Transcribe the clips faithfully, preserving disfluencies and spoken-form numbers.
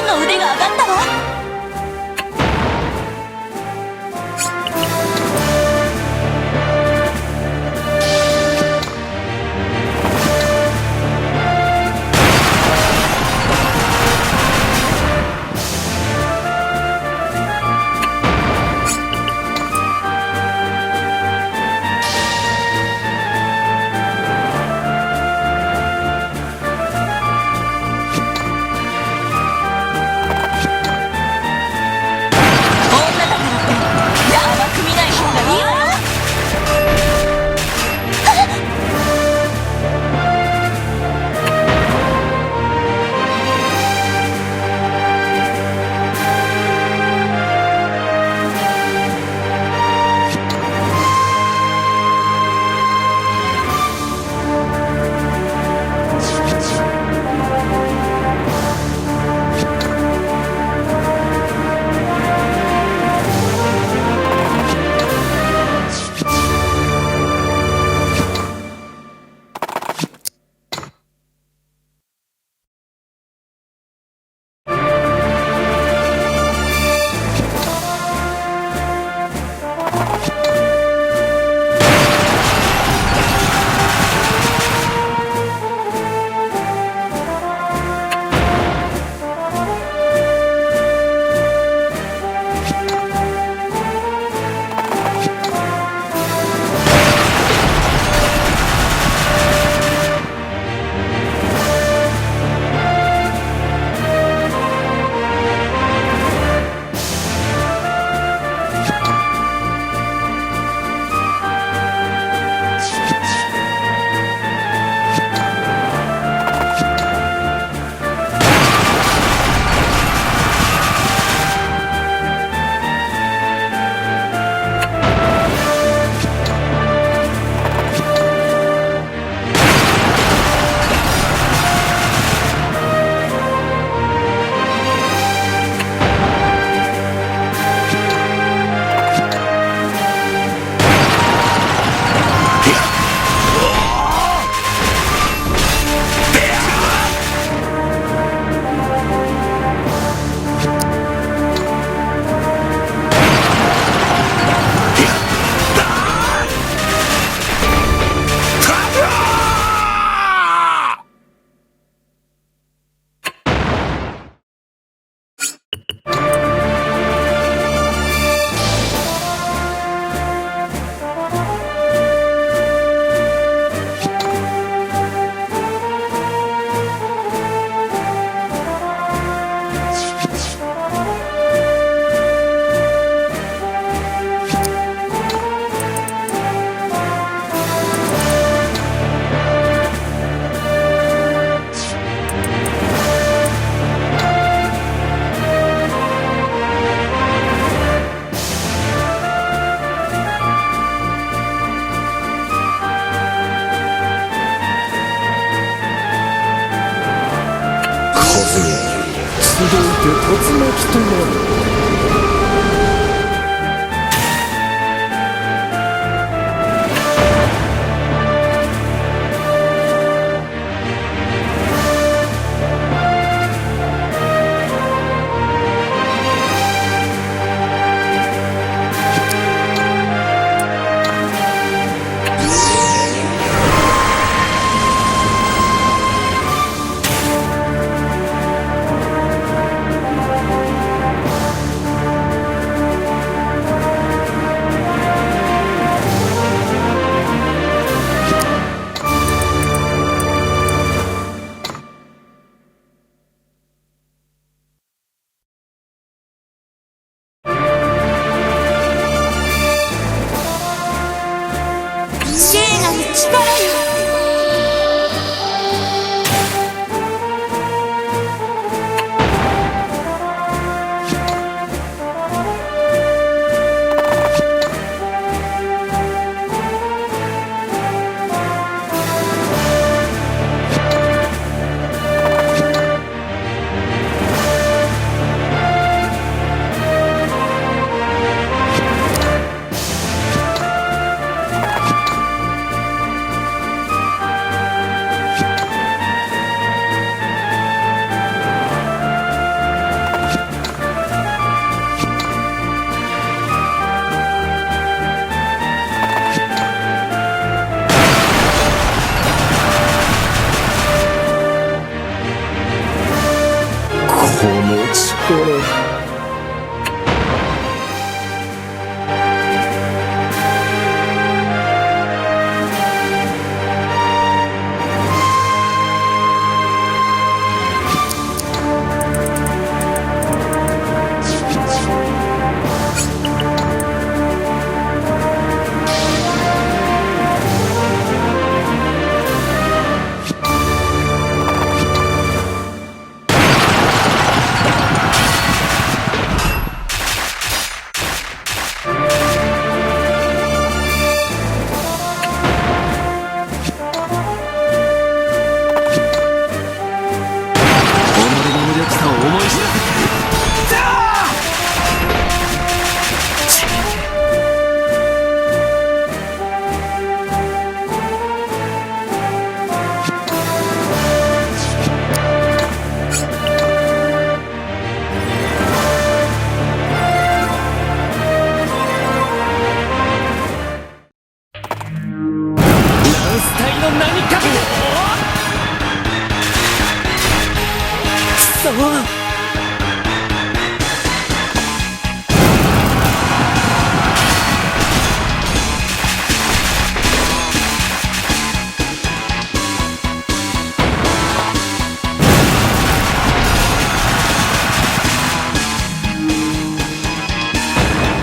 の腕が上がったわ。女だからって、甘く見ない方がいいわ。風よ、集いて、突撃となる。この力。 己の無力さを思い知らせて。ランス隊の名にかけて。くそ。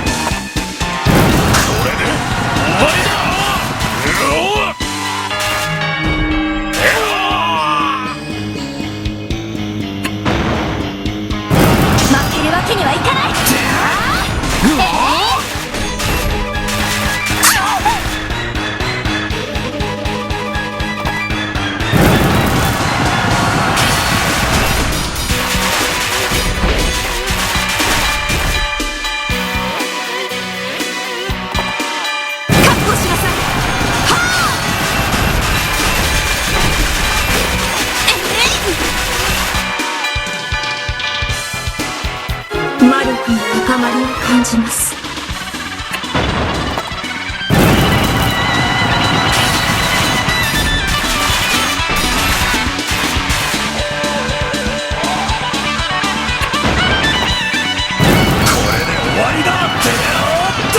これで終わりだ！うおっ！負けるわけにはいかない！うおっ！ 魔力の高まりを感じます。 これで終わりだ！てやった！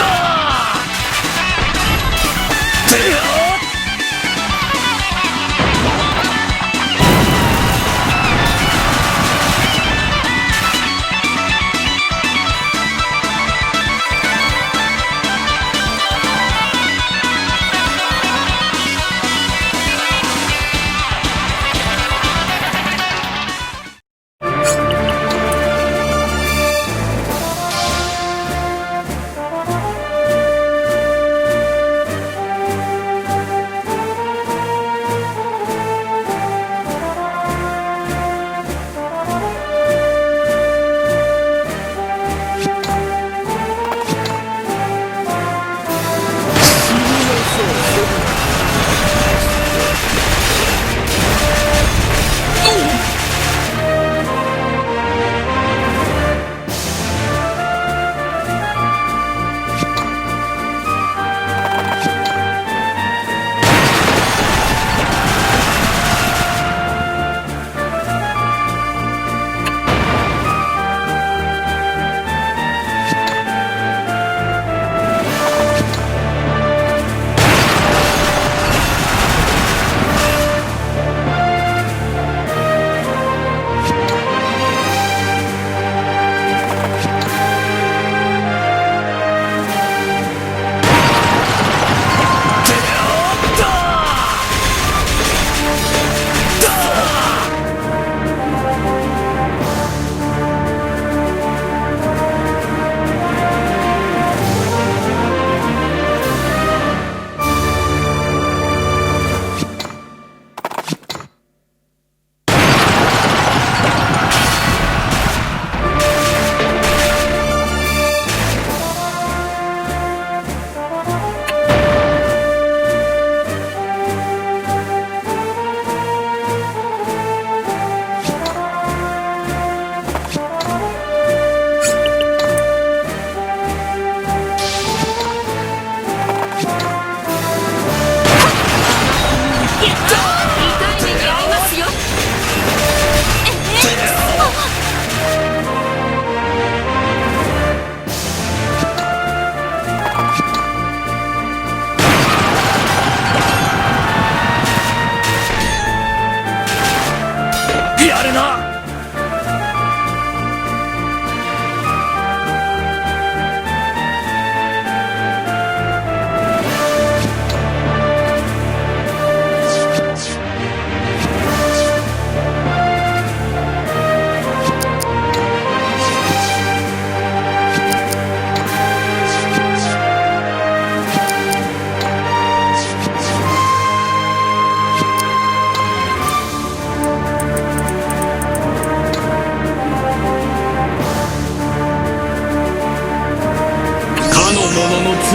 てやっ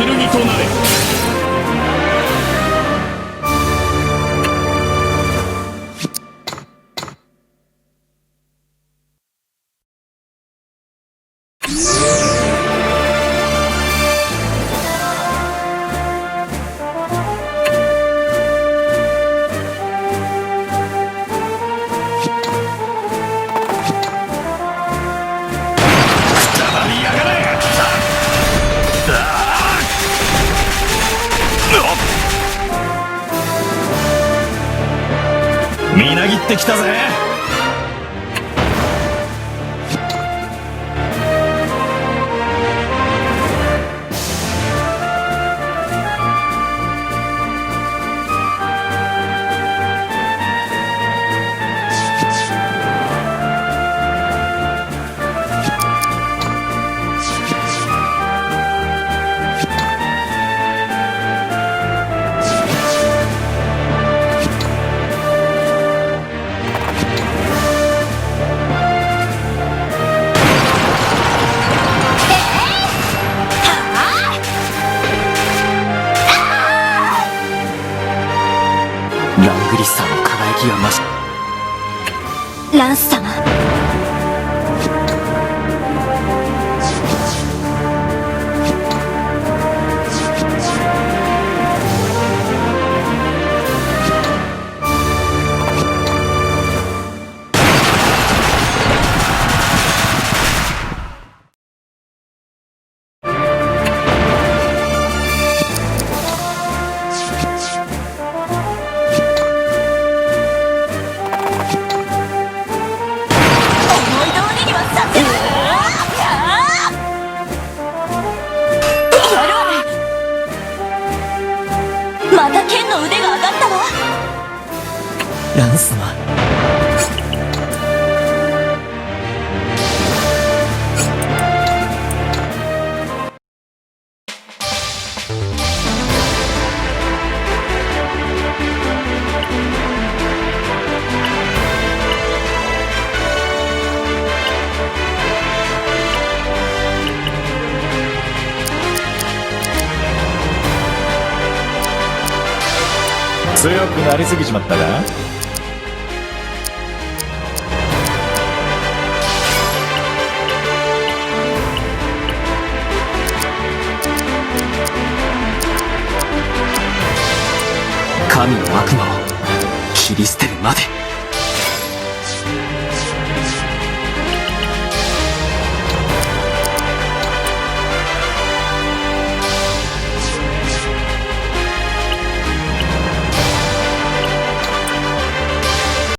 るにとなれ。 くたばりやがれ！みなぎってきたぜ！ ラングリスさんの輝きが増し、ランス様。 思い通りにはさせない。やるわね。またケンの腕が上がったわ。 ランスマ。 強くなりすぎちまったか？ 神の悪魔を切り捨てるまで。